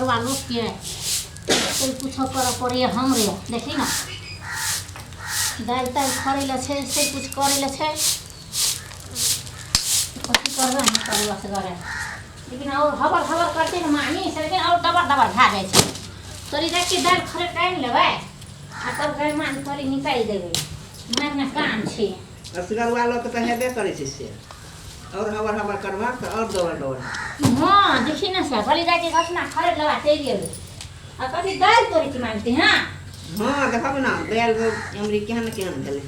असगरवा लोकके कोइ किछो करऽ पड़ैए हमरे। देखी ने, दालि तालि खरै लए छै, से किछु करै लए छै। कथी करबै, हम करू असगरे। लेकिन आओर हबर हबर करतै ने मामी से, लेकिन आओर दबर दबर भए जाइ छै। तोरी जाइ छियै दालि खरै कऽ आनि लेबै आ तब गाय मामी तोरी निकालि देबै। हमरा ने काम छै। असगरुआ लोक तऽ हेबे करै छै से, आओर हबर हबर करबहक तऽ आओर दौड़ दौड़। हँ, देखी ने, से कहली जाइ छियै घसना खरीद लेबा, चलि एबै। आ कथी दालि तोड़ै छी मामी? हँ। हँ, देखब ने दालि अमरी केहन केहन भेलै।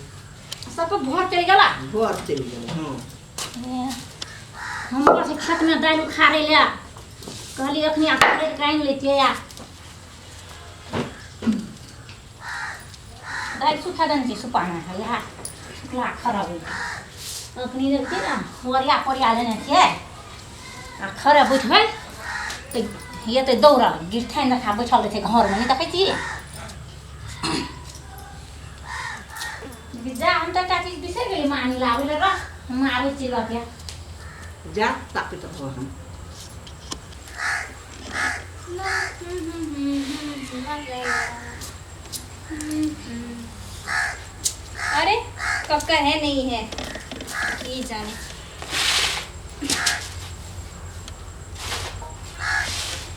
सबके भोर चलि गेला। भोर चलि गेलै, हँ। हमरो से खेतमे दालि उखाड़ै लए कहली, अखनी आ खरीद कऽ आनि लैतियै। आ दालि सुखा देने छी सुपामे, इएह सुखला खरबै अखनी। देखिए ने, ओरिया पोरिया देने छियै आ खरे बैठबै तऽ एतै दौड़ल गिरथाइन देखा बैठल रहै छै घरमे। नहि देखै छी? जा, हम तऽ एकटा चीज बिसरि गेली मामी लाबै लए। रह, हम आबै छी लऽ के। जा, ताकैत रहब हम। अरे, कब का है नहीं है, ये जाने।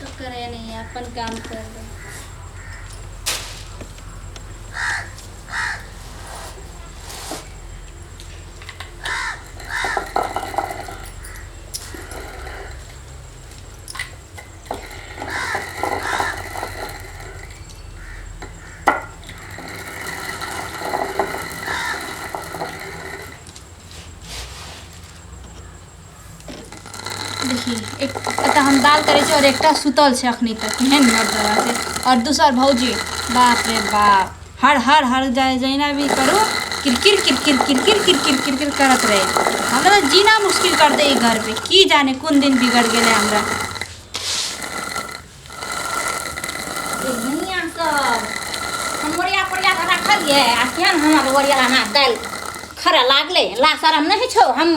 तो करे नहीं है, अपन काम कर ले। देखी, एक एतऽ हम दाल करै छी और एकटा सुतल छै अखनी तक, केहन मर्दवा छै। और दोसर भौजी, बाप रे बाप, हर हर हर जाय जहिना भी करू, किरकिर किरकिर किरकिर किरकिर किरकिर करत रहे। हमरा तऽ जीना मुश्किल कर दे ई घर पे। की जाने कोन दिन बिगड़ गेलै हमरा। दुनिया सब हम ओरिया पोरिया कऽ रखलियै आ केहन हमर ओरिया हमरा दालि खरा लागलै। ला शरम नहि छौ, हम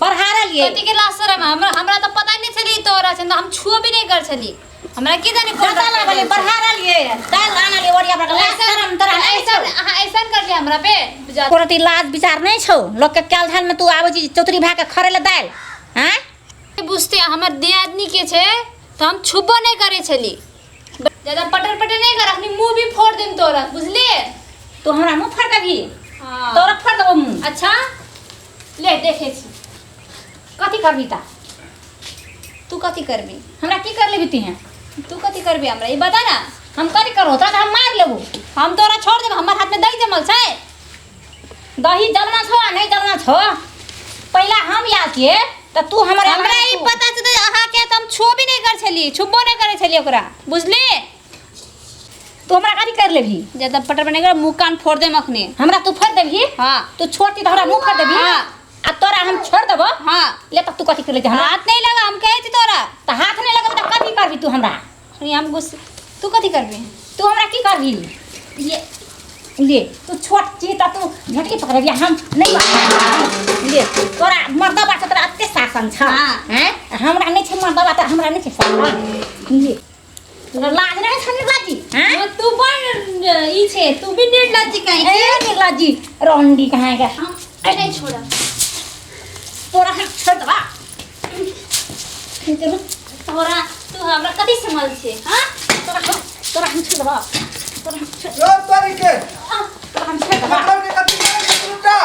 बढ़ा रहलियै। कथी के लाज शरम? हमरा हमरा तऽ पता नहि छली तोरा छै, हम छुओ भी नहि कर छली। हमरा की जाने कोन जादा लागलै, बढ़ा रहलियै, दालि आनलियै ओरिया पर। लाज शरम तोरा नहि छौ? अहाँ ऐसन करलियै हमरा पे? तोरा तऽ लाज विचार नहि छौ? लोकके कयल धान में तू आबै छी चौतरी भए कऽ खरै लए दालि, आँय? बुझते हमर दियादनी के छै तऽ हम छुबो नहि करै छली। ज्यादा पटर पटर नहि कर, अखनी मुंह भी फोड़ देम तोरा, बुझलिए? तू हमरा मुँह फाड़ देबही? हाँ। तोरा फाड़ देबो मुँह। अच्छा ले, देखे छी। कथी करबी ता? तू कथी करबी? हमरा की कर लेबी ती? तू कथी करबी हमरा ई बता ना। हम कथी करू? तोरा तऽ हम मारि लेबो। हम तोरा छोड़ देब? हमर हाथ में दही जमल छै? दही जलना छौ आ नहि जलना छौ, पहिला हम आयल छियै तऽ तू हमर हमरा ई पता छै तऽ अहाँ के तऽ हम छुओ भी नहि कर छली, छुबो नहि करै छली ओकरा, बुझली? तू हमरा कथी कर लेबही? ज्यादा पटर बने कर मुंह कान फोड़ देम अखनी। हमरा तू फोड़ देबही? हाँ। तू छोड़ती तऽ हमरा मुंह फोड़ देबही? हाँ। आ तोरा हम छोड़ देबो? हाँ। ले तऽ तू कथी कर लेती हमरा? हाथ नहीं लगा, हम कहै छी तोरा। तऽ हाथ नहि लगबे तऽ कथी करबी तू हमरा? अखनी हम गुस्सा, तू कथी करबी? तू हमरा की करबी? ले ले, तू छोट छी तऽ तू झटकी पकड़बी, हम नहि पकड़बै। ले, तोरा मर्दबा छै, तोरा एते शासन छ। हाँ। हैं, हमरा नहि छै मर्दबा तऽ हमरा नहि छै शासन। ले, तोरा लाज नहि छै निर्लज्जी? हैं? हाँ, तू बड़ ई छै, तू भी निर्लज्जी कहीं। ए निर्लज्जी रौंडी कहाँ के। हम नहीं छोड़ा। तोरा हम छोड़ देबा। तोरा तू हमरा कथी समझ छै? हाँ। तोरा हम छोड़ देबा, तोरा हम छोड़ जो तोरी के तोरा हम छोड़ देबा। हमर के कथी मारै छी उल्टा?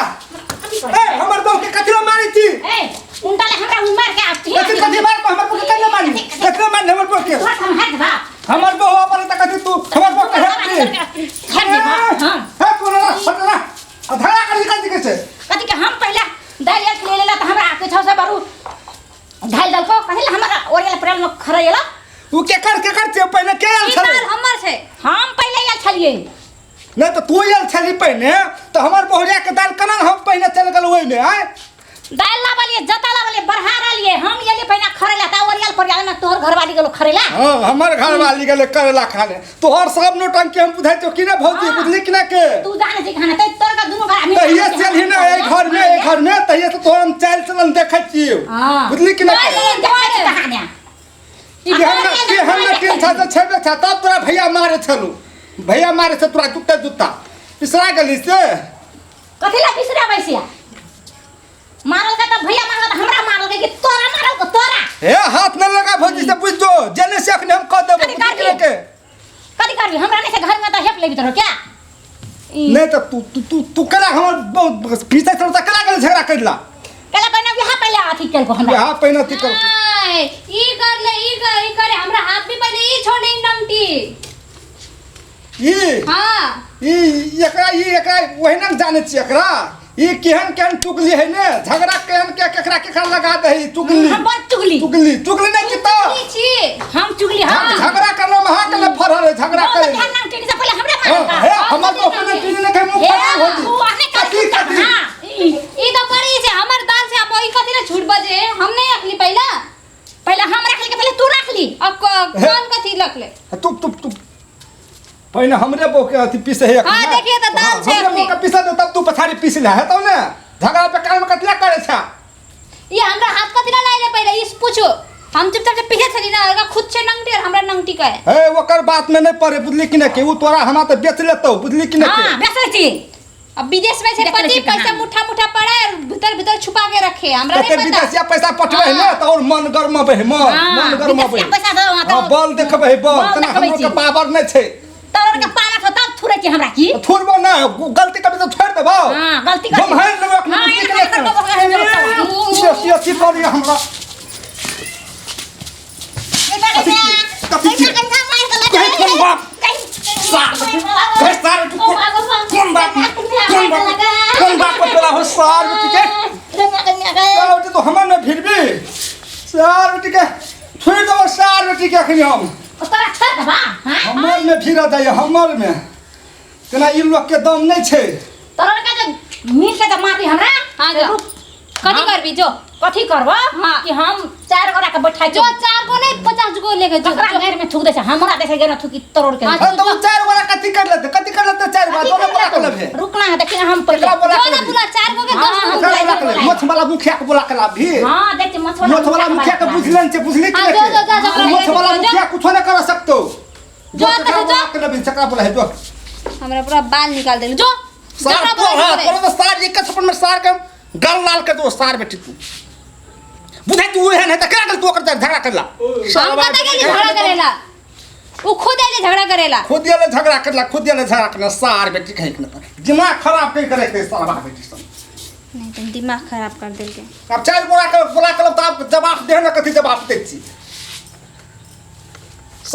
कथी ए करै? हमर बहू के कथी मारै छी? ए उनटा ले, हमरा उमर के आप कथी कथी मार हमर बहू के? कैला मारी? कथी मार हमर बहू के? तोरा हम हाथ देबा। हमर बहू अपन त कथी तू हमर बहू के हेप छी? हाथ देबा। हां। हे तू ना हट ना, आ धरा कर निकाल के छै। कथी के? हम पहले दालि एक ले लेला तऽ हमरा किछो से बरू ढाल देलको। कथी ले हमरा ओरियल प्रेम में खरैला? उ केकर केकर छै? पहिले के आयल ई छलै? दाल हमर छै। हम पहिले आयल छलियै। नहि तऽ तू आयल छली पहिने तऽ हमर बहुरिया के दाल केना हम पहिने चलि गेलहुँ ओहिमे? आँय, दालि लाबलियै, जता लाबलियै, बढ़ा रहलियै। हम एलियै पहिने खरैला तऽ ओरियल पर ना तोहर घरवाली गेलो खरैला। हाँ, हमर घरवाली गेलै करेला खाने। तोहर सब नौटंकी हम बुझै छियौ कि ना भौजी? हाँ। बुझली कि ना के? तू जाने छी खाना तऽ तोहर का दुनू घर आदमी तहिये चलही ना एहि घर में, एहि घर में तहिये से तोहर हम चालि चलन देखै छियौ। हाँ। बुझली कि ना के? देखै छी कहानी। केहन न केहन न केहन छ तऽ छेबे छ तब तोरा भैया मारे छलू भैया मारे छ तोरा जुत्ता जुत्ता पिसरा गेली से कथी ला बिसराबै छियै मारल का तऽ भैया मारल तऽ हमरा मारल कि तोरा मारल को तोरा हे हाथ न लगा भौजी से बुझ जो जेने से अखने हम कह देबो कथी बुझि करबी? के कथी करबी हमरा नहीं से घर में तऽ हेप लेबी तोरो क्या नहीं तो तू तू तू तू केना हमर बहुत पीछे चल त केना गेल झगड़ा करला केला पहिने यहाँ पहिले अथी केलको हमरा यहाँ पहिने अथी कर आय, ई कर ले ई कर ई करे हमरा हाथ में पहले ई छोड़े ई नमटी ई हाँ ई एकरा ई एकरा ओहिना ने जानै छी एकरा ई केहन केहन चुगली है ने झगड़ा केहन के केकरा केकरा लगा दे है चुगली हम बड़ चुगली चुगली चुगली नहीं की ई छी हम चुगली हाँ झगड़ा करलो में हाथ ले फरल है झगड़ा बहुत करे ध्यान नाम टीनी से पहिले हमरा हाँ, मारल हे हमर तो अपने चीज ने के मुंह हे फरल होती तू आने कथी कथी हाँ ई ई तो पड़ी छै हमर दाल से आप ई कथी ले झूठ बजे हम नहीं रखली पहला पहिले हम रख ली के पहिले तू रख ली अब कौन कथी रख ले तू तू तू पहिने हमरे बहू के अथी पीसे है हाँ, देखिए तो दाल छै हमरे बहू के अखनी। पीसे दे तब तू पछाड़ी पीस ले है तब ने झगड़ा पे कान में कथिया करे छा ये हमरा हाथ कथी ला लाइले पहले ई पूछो हम चुपचाप से पीछे छली ना ओकरा खुद से नंगटी और हमरा नंगटी कहे हे ओकर बात में नहीं पड़े बुझली कि नहीं के ऊ तोरा हमरा तो बेच लेतौ बुझली कि नहीं के हाँ बेचै छी अब विदेश में से देख ले पति छी पैसा कहाँ। मुठा मुठा पड़ा है और भीतर भीतर छुपा के रखे हमरा कते नहीं पता विदेशिया पैसा पठबै है ने तऽ और मन गरमबै है मन हाँ, मन गरमबै विदेशिया पैसा दो, हाँ, हाँ तऽ- बल देखबै है बल बल तना देखबै हमरो छी। के पावर नहि छै तोर के पाला छौ तब थुरै छी हमरा की थोड़बो ना गलती कभी तो छोड़ देबो हाँ गलती कर हम हारि लेबो अपने हाँ, बुद्धि के एना कर देबो, एना कर देबो। लेके अथी करिए हमरा कथी छियै? कहीं कोन बाप सार कहीं सार तू कोन कोन बाप कोन बाप कोन बाप पर तोरा हो सार बेटी के सार बेटी तो हमर न भिड़बी सार बेटी के छोड़ देबो सार बेटी के अखनी हम हमर में भिड़ा जाइए हमर में केना ई लोग के दम नहीं छै हाँ जा कथी करबी जो कथी करबो हाँ। कि हम चार गोरा के बैठा जो चार गो नहीं 50 गो लेके जो ककरा जो। घेर में थूक दे छै हमरा देखे घेर में थूकी तरोड़ के हाँ, हाँ तो उ चार गोरा कथी कर लेते कथी कर लेते चार गोरा दोनों बोला के लेबे रुकना है देखिए हम पहिले एकरा बोला जो के ना लेबे बुला चार गो के हाँ, 10 गो एकरा बुला बोला के लेबे मोछ वाला मुखिया के बोला के लाबी हां देख मछवाला मोछ वाला मुखिया के बुझलन छै बुझली कि हाँ, जो, जो, जो, जो, नहीं मोछ वाला जो। मुखिया कुछो नहीं कर सकतो जो, जो जो, बोला के लेबे चकरा बोला है जो हमरा पूरा बाल निकाल देलु जो सार जकरा तो बोला हां से तोरा तो सार एक थप्पड़ में सार के गल लाल कर दो सार बेटी तू बुझाई तू एहन है त केना गेल तू ओकर झगड़ा करला हम कतऽ गेली झगड़ा करेला उ खुद आइले झगड़ा करेला खुद आले झगड़ा करला खुद आले झगड़ा करला सार बेटी कहीं के ना दिमाग खराब कहीं करे के सारा बेटी सब नहीं तुम दिमाग खराब कर देलके अब चार बोला के बोला के तब जवाब दे ना कथी जवाब दे छी